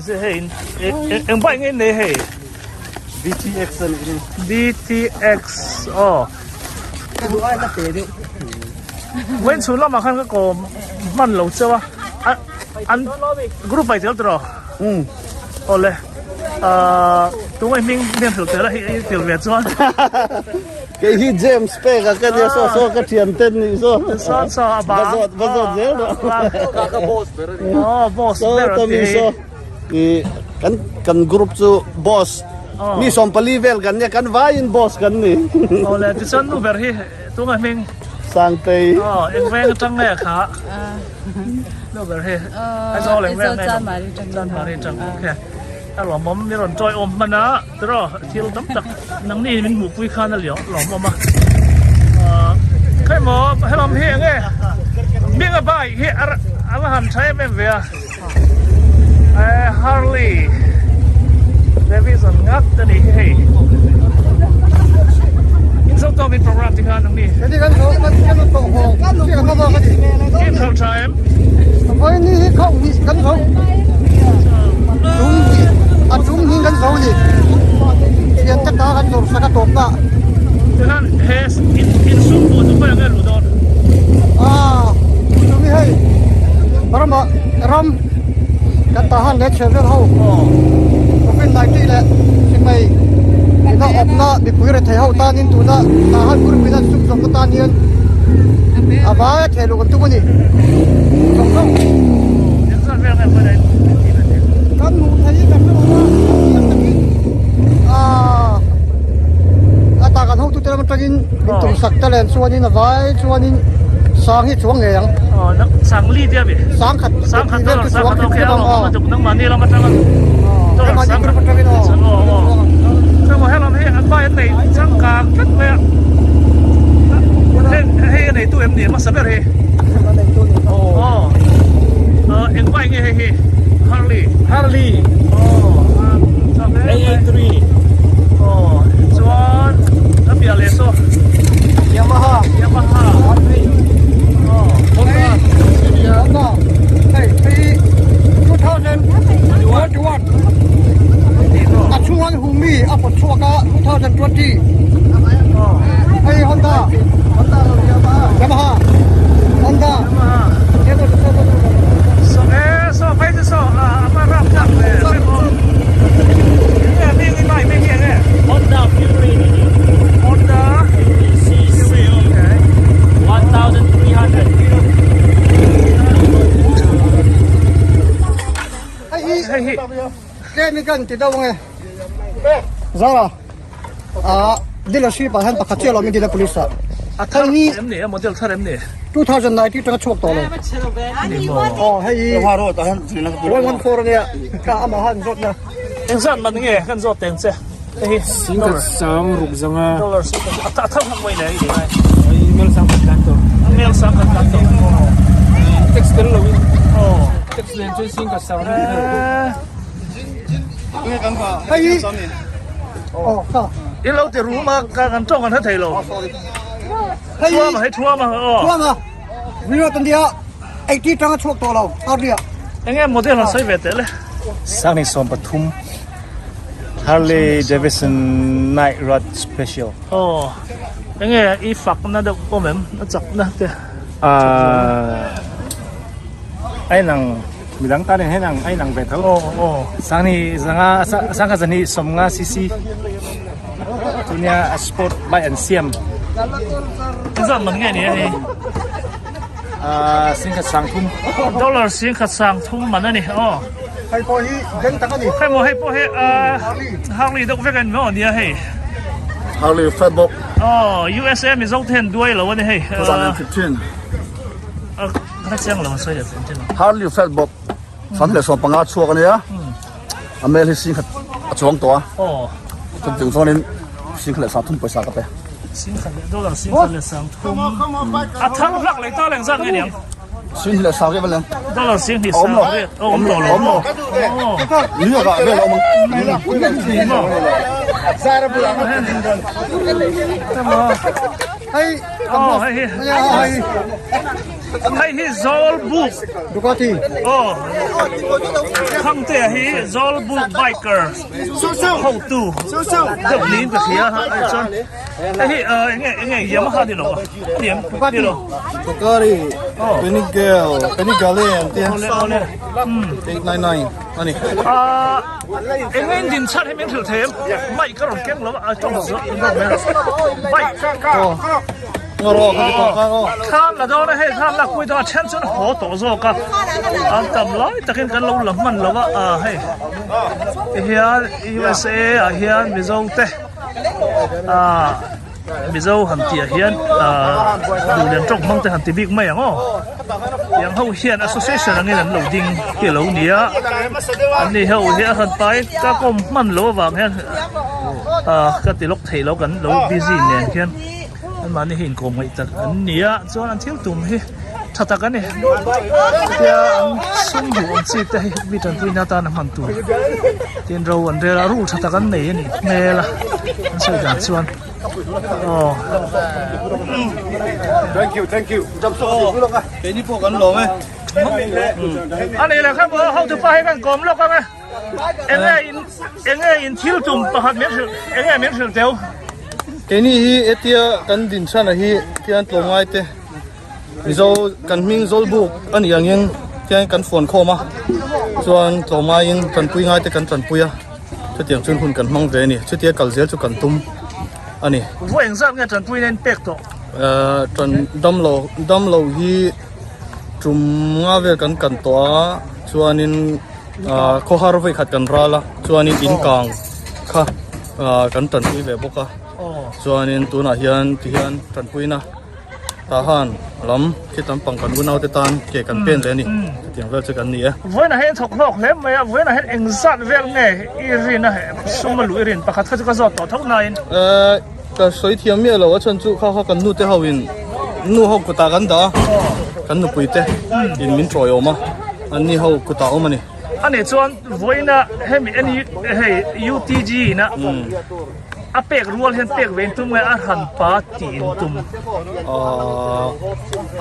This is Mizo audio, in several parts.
Hei eng bike nge nei hei? BTX a nih hi. BTX aw. Vawiin chhun lamah khan ka kawm hman lo cheu a, an group ah i tel tawh Umm. Awle ahh tunge hming hming hril tel a hei i tel ve chuan. Kei hi James pek a ka nia saw saw ka thian ten nih saw. Saw saw a bang. Va zawt va zawt zel rawh. Ka ka boss ber a ni. Aw boss ber a ti. Saw i kan kan group chu boss mi 14 vel kan nia kan vaiin boss kan ni. Awle tichuan nu ber hi tunge hming. Sangtei. Aw eng veng atang nge kha. Nu ber hi. Aizawl eng veng nge. Chanmari tang. Chanmari tang okay. A lawmawm mi rawn tawi awm hman a tiraw thil tam tak nangni min hmuhpui khan a liau lawmawm a ah khawi maw helawm hi eng nge hming a bike hi a va han tha em em ve a eh Harley Davidson ngat a nih hi hei in zo tawk in program ti khan nangni in khalh tha em. Vawiin hi khauh hnih kan zo tum hnih a tum hnih kan zo ni thian te ta kan zawrh sak a tawp na. Tikhan he in sum hmuh chu khawiah nge luh dawn? Aaa tumi hei ramah ram kan tah han leh chhe vel ho covid 19 leh sipai ina awpna mipui rethei ho tanin tuna tah han group in an sum zawmna tan hian a vai a theh luh kan tum a ni. Zawng zawng. Kan hmuh thei hi kan hre lo a, chiang takin aaa a tah kan hotute lam atangin min tum sak ta len chuanin a vai chuanin sang hi chuang ngei ang. Aw sang li tia mi? Sang khat sang khat vel chu sang chuang khat okay ang aw nangmahni lam atanga aw sang khat atangin aw aw aw chuan helam hi an vai an nei changkang tlat mai a hei a neitu em ni hmasa ber hi aw eng vai nge hei hi Harley Harley aw AA3 aw chuan a piah leh saw Yamaha Yamaha aw Honda Honda hei hei 2021 a chhungan humi a pawt chhuak a 2020 hei Honda Yamaha Honda so e so phei chu so a a rap tak le nge mi ni mai mi nge nge Honda Fury Honda Fury CC Fury okay 1300 hei hi hei hi tlem in kan ti deuh ange Zara ah dealership ah hian pakhat chiah lo min dil a police ah a thar em ni a model thar em ni 2019 tanga chhuak tawh lo aw hei hi 114 ania ka amah han zawt na eng zat man nge kan zawt teng che hei hi Singkhat sang ruk zanga dollar a thar hak mai le i ngai mel sang khat tlan tawh mel sang khat tlan tawh tax tel lo in aw tax len chuan singkhat sang ruk hei hi aw kha in lo ti rum a kan tawng kan hre thei lo hei thuam a hei thuam a aw thuam a rinawt an nia 80 tanga chhuak tawh lo Harley ah enge model han sawi ve teh le Sangni 13 Harley Davidson Night Rod Special aw enge i fak na deuh awm em a chak na te ah ai nang midang tan in hei nang ai nang ve tho aw aw Sangni zanga sangha zani 50 cc chunia a sport bike an siam zat man nge ni hei ah singkhat sang thum dollar singkhat sang thum man ani aw hei pawh hi beng tak ani hei maw hei pawh hi ah Harley deuh vek an maw nia hei Harley Fat Bob aw USA Mizo te hian duai lo ani hei 2015 ah ka chiang lo an sawi leh chen Harley Fat Bob Sam leh 15 chhuak ania a mel hi singkhat a chuang tawh a aw chutiang chuanin singkhat leh 30 pawisa ka pe singkhat leh dollar singkhat leh 30 a thar hlak leh ta leng zat nge niang sing leh sang riat leng dollar sing hi awm sang lo riat awm lo awm lo New York ah vel awm hei aw hei hi hei hei. Hei hi Zawlbuk. Ducati. Aw. Thangtea hi Zawlbuk biker hotu deuh niin ka hria a chuan hei hi enge enge Yamaha ni lo a ni em ni lo. Ducati Panigale Panigale an tia. Awle awle. 899 ani. Ah enge in din chhan hi min hrilh thei em? Mic ka rawn keng lo a tawng zawh bike. Thlam la dawn a hei thlam lak pui dawn a then chuan haw tawh zawk a an tam lai takin kan lo la hman lo a ah hei tihian USA ah hian Mizo te ah Mizo han tih ah hian ah duhlian tawng hmang te han ti bik mai ang aw tiang ho hian association angin an lo ding hi a lo ni a an ni ho hi a han pai ka kawm hman lo avang hian ah ka ti lawk theih lo kan lo busy nen khian. Anmahni hi inkawm ngaih tak an ni a, chuan an thil tum hi tha tak a ni. Chutia an sum duh awm chi te hi mi tanpuina atan a hman tur tin ro an rel a, rul tha tak an nei a nih hmel a, an sawi dan chuan aw. Thank you, thank you. Keini pawh kan lawm e. A nih leh kha maw hotupa hi kan kawm lawk ang e. Enge in enge in thil tum pakhat min hrilh enge min hrilh teu. Keini hi hetia kan din chhan a hi tian tlawmngai te Mizo kan hming Zawlbuk a nih angin tian kan fuan khawm a chuan tlawmngaiin tanpui ngai te kan tanpui a chutiang chuan hun kan hmang ve a ni chutia kal zel chu kan tum a ni. Vawi engzat nge tanpui na in pek tawh? Ehh tan damlo damlo hi tum nga vel kan kan tawh a chuanin. Ahh khawhar vawi khat kan ral a chuanin in kang kha ahh kan tanpui ve bawk a chuanin tunah hian tihian tanpuina tah han lam khi lampang kan unau te tan ke kan pen leh a ni chutiang vel chu kan ni e. Vawiinah hian thawk hlawk hle mai a, vawiinah hian engzat vel nge i rin a sum a luh i rin pakhat kha chu ka zawt tawh tho nain. Ehh ka sawi thiam miah lo a chhan chu kha kha kan nu te ho in nu ho kutah kan dah a kan nupui te in min tawiawm a. An ni ho kutah awm a ni. A nih chuan vawiina hemi eni hei UTG ina a pek rual hian pek ve in tum nge a hran pa tih in tum? Aaa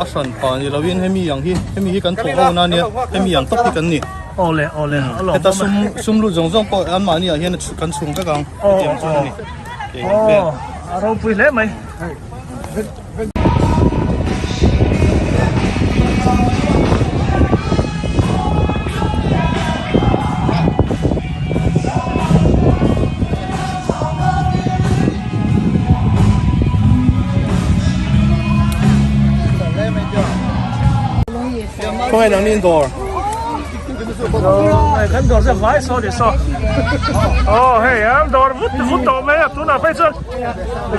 a hran pa ni loin hemi ang hi hemi hi kan thawh ho na nia hemi ang tawp hi kan ni. Awle awle a lawm Heta sum sum lut zawng zawng pawh anmahni ah hian kan chhung vek ang hetiang chuan a ni. Aw a ropui hle mai. Khawngaih nang nin dawr. Kan dawr chu vai saw ni saw. Aw hei an dawr vut vut tawh mai a tunah phei chuan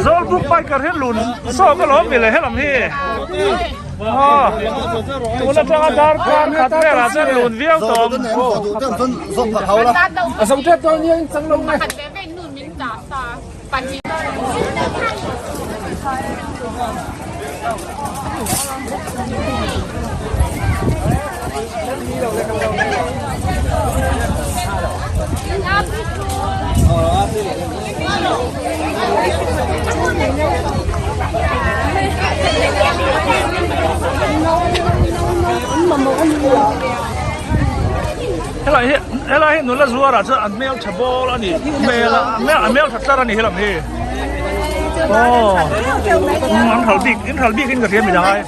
Zawlbuk biker hi lun Saw ka lawm mile helam hi aw tun atanga darkar khat velah chuan lun viau tawh awm. Helai hi helai hi nula zuarah chuan an hmel tha bawr a ni hmel a a hmel tha tlar a ni helam hi aw an hralh bik in hralh bik in ka hria midang ai.